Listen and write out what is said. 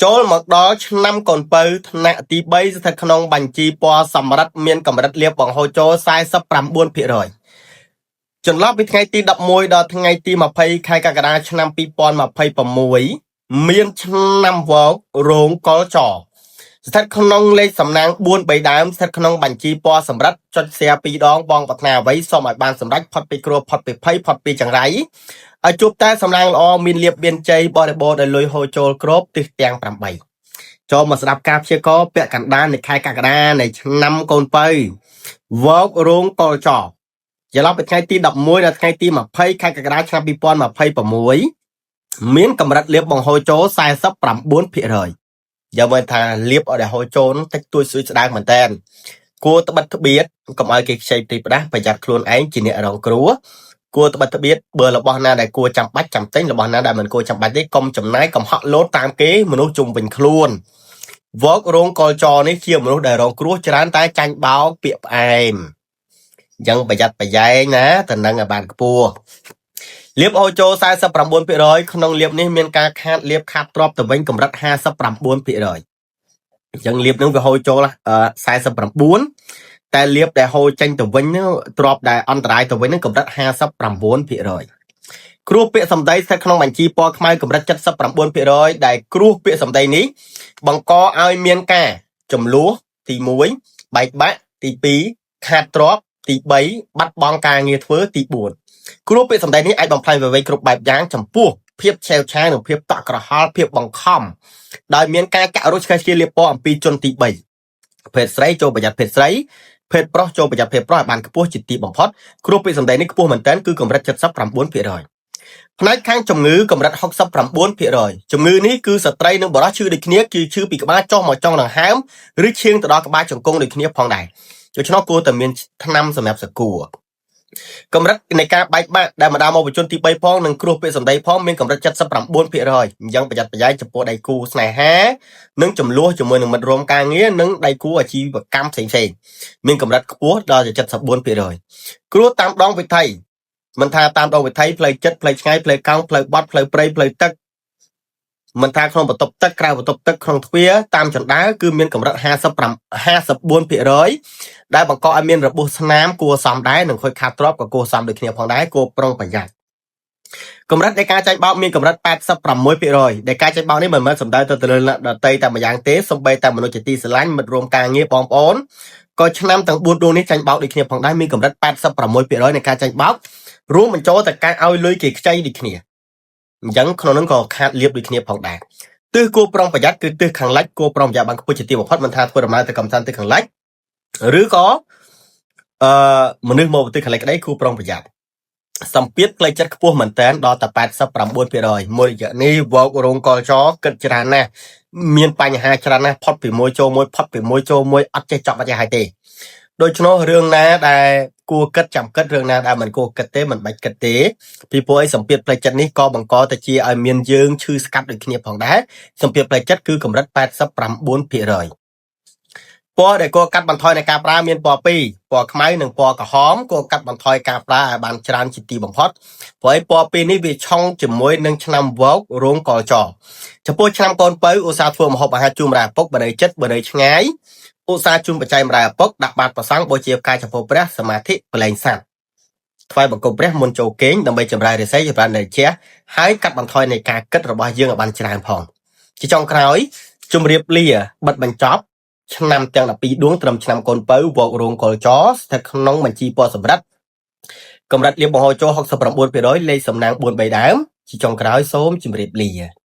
ចូលមកដល់ឆ្នាំកូនពៅថ្នាក់ទី3ស្ថិតក្នុងបញ្ជីពណ៌សំរិទ្ធមានកម្រិតលាភបង្ហូរចូល49%ចន្លោះពីថ្ងៃទី11ដល់ថ្ងៃទី20ខែកក្កដាឆ្នាំ2026មានឆ្នាំវោករោងកលចស្ថិតក្នុងលេខសំណាង4 3ដើមស្ថិតក្នុងបញ្ជីពណ៌សម្រិទ្ធចុច share 2ដងបងប្រាថ្នាអ្វីសូមឲ្យបានសម្រេចផុតពីគ្រោះផុតពីភ័យផុតពីចង្រៃឲ្យជួបតែសំណាងល្អមានលៀបមានជ័យបរិបូរណ៍ដោយលុយហូរចូលគ្រប់ទិសទាំង8ចូលមកស្ដាប់ការព្យាករណ៍ពាក់កណ្ដាលនៃខែកក្កដានៃឆ្នាំកូនពៅវោករោងកលចចន្លោះពីថ្ងៃទី11ដល់ថ្ងៃទី20ខែកក្កដាឆ្នាំ2026មានកម្រិតលៀបបង្ហូរចូល49%យកមកថាលៀបឲ្យដែលហូរចូលនោះតិចតួចស្រួយស្ដើងមែនតើគួរត្បិតត្បៀតកុំឲ្យគេខ្ចីផ្ទៃផ្ដាស់ប្រយ័ត្នខ្លួនឯងជាអ្នករងគ្រោះគួរត្បិតត្បៀតបើរបស់ណាដែលគួរចាំបាច់ចាំទិញរបស់ណាដែលមិនគួរចាំបាច់ទេកុំចំណាយកុំហក់លោតតាមគេមនុស្សជុំវិញខ្លួនវករោងកលចនេះជាមនុស្សដែលរងគ្រោះច្រើនតែចាញ់បោកពាក្យផ្អែមអញ្ចឹងប្រយ័ត្នប្រយែងណាតំណឹងឲ្យបានខ្ពស់លៀបអូចូល49%ក្នុងលៀបនេះមានការខាតលៀបខាតទ្របទៅវិញកម្រិត59%អញ្ចឹងលៀបនឹងវាហូរចូល49តែលៀបដែលហូរចេញទៅវិញនោះទ្របដែលអន្តរាយទៅវិញនឹងកម្រិត59%គ្រោះពាក្យសម្ដីស្ថិតក្នុងបញ្ជីពណ៌ខ្មៅកម្រិត79%ដែលគ្រោះពាក្យសម្ដីនេះបង្កឲ្យមានការចំនួនទី1បែកបាក់ទី2ខាតទ្រព្យទី3បាត់បង់ការងារធ្វើទី4គ្រោះពាក្យសម្ដីនេះអាចបំផ្លាញវិវេកគ្រប់បែបយ៉ាងចំពោះភាពឆេវឆាវនិងភាពតក់ក្រហល់ភាពបង្ខំដោយមានការចាក់រុះឆ្កេះឆ្កៀលលាបពណ៌អំពីជនទី3ភេទស្រីចូលប្រយ័ត្នភេទស្រីភេទប្រុសចូលប្រយ័ត្នភេទប្រុសឲ្យបានខ្ពស់ជាទីបំផុតគ្រោះពាក្យសម្ដីនេះខ្ពស់មែនទែនគឺកម្រិត79%ផ្នែកខាងជំងឺកម្រិត69%ជំងឺនេះគឺស្ត្រីនិងបុរសឈឺដូចគ្នាគឺឈឺពីក្បាលចុះមកចុងដង្ហើមឬឈាងទៅដល់ក្បាលជង្គង់ដូចគ្នាផងដែរដូច្នោះគួរតែមានថ្នាំសម្រាប់សកួរកម្រិតនៃការបែកបាក់ដែលបណ្ដាលមកពីជនទី3ផងនិងគ្រោះពាក្យសម្ដីផងមានកម្រិត79%អញ្ចឹងប្រយ័ត្នប្រយែងចំពោះដៃគូស្នេហានិងចំនួនជាមួយនឹងមិត្តរួមការងារនិងដៃគូអាជីវកម្មផ្សេងៗមានកម្រិតខ្ពស់ដល់74%គ្រោះតាមដងវិថីមិនថាតាមដងវិថីផ្លូវចិត្តផ្លូវឆ្ងាយផ្លូវកោងផ្លូវបត់ផ្លូវព្រៃផ្លូវទឹកមិនថាក្នុងបន្ទប់ទឹកក្រៅបន្ទប់ទឹកក្នុងទ្វារតាមចណ្ដាលគឺមានកម្រិត55 54%ដែលបង្កឲ្យមានរបួសស្នាមគួរសមដែរនិងខូចខាតទ្រព្យក៏គួរសមដូចគ្នាផងដែរគួរប្រុងប្រយ័ត្នកម្រិតនៃការចាញ់បោកមានកម្រិត86%ដែលការចាញ់បោកនេះមិនមែនសំដៅទៅទៅលើអ្នកដទៃតែម្យ៉ាងទេសូម្បីតែមនុស្សជាទីស្រឡាញ់មិត្តរួមការងារបងប្អូនក៏ឆ្នាំទាំង4ដួងនេះចាញ់បោកដូចគ្នាផងដែរមានកម្រិត86%នៃការចាញ់បោករួមបញ្ចូលតែការឲ្យលុយគេខ្ចីដូចគ្នាអញ្ចឹងក្នុងនោះក៏ខាតលៀបដូចគ្នាផងដែរទិសគួរប្រុងប្រយ័ត្នគឺទិសខាងលិចគួរប្រុងប្រយ័ត្នបានខ្ពស់ជាទីបំផុតមិនថាធ្វើដំណើរទៅកំសាន្តទិសខាងលិចឬក៏អឺមនុស្សមកប្រទេសខាងលិចក្តីគួរប្រុងប្រយ័ត្នសម្ពាធផ្លូវចិត្តខ្ពស់មែនតើដល់តែ89%មួយរយៈនេះវោករោងកលចគិតច្រើនណាស់មានបញ្ហាច្រើនណាស់ផុតពីមួយចូលមួយផុតពីមួយចូលមួយអត់ចេះចប់អត់ចេះហើយទេដូច្នោះរឿងណាដែលគួរគិតចាំគិតរឿងណាដែលមិនគួរគិតទេមិនបាច់គិតទេពីព្រោះអីសម្ពាធផ្លូវចិត្តនេះក៏បង្កទៅជាឲ្យមានយើងឈឺស្កាត់ដូចគ្នាផងដែរសម្ពាធផ្លូវចិត្តគឺកម្រិត89%ពណ៌ដែលគួរកាត់បន្ថយនៃការប្រើមានពណ៌ពីរពណ៌ខ្មៅនិងពណ៌ក្រហមគួរកាត់បន្ថយការប្រើឲ្យបានច្រើនជាទីបំផុតព្រោះឯពណ៌ពីរនេះវាឆុងជាមួយនឹងឆ្នាំវោករោងកលចចំពោះឆ្នាំកូនពៅឧស្សាហ៍ធ្វើម្ហូបអាហារជូនម្ដាយឪពុកបើនៅចិត្តបើនៅឆ្ងាយឧស្សាហ៍ជូនបច្ច័យម្ដាយឪពុកដាក់បាតប្រសង់បូជាផ្កាចំពោះព្រះសមាធិប្រលែងសត្វថ្វាយបង្គំព្រះមុនចូលគេងដើម្បីចម្រើនរិស័យចម្រើននៃជះហើយកាត់បន្ថយនៃការគិតរបស់យើងឲ្យបានច្រើនផងជាចុងក្រោយជម្រាបលាបិទបញ្ចប់ឆ្នាំទាំង12ដួងត្រឹមឆ្នាំកូនពៅវករោងកលចស្ថិតក្នុងបញ្ជីពណ៌សម្រិទ្ធកម្រិតលៀបបង្ហូរចូល69%លេខសំណាង4 3ដើមជាចុងក្រោយសូមជម្រាបលា។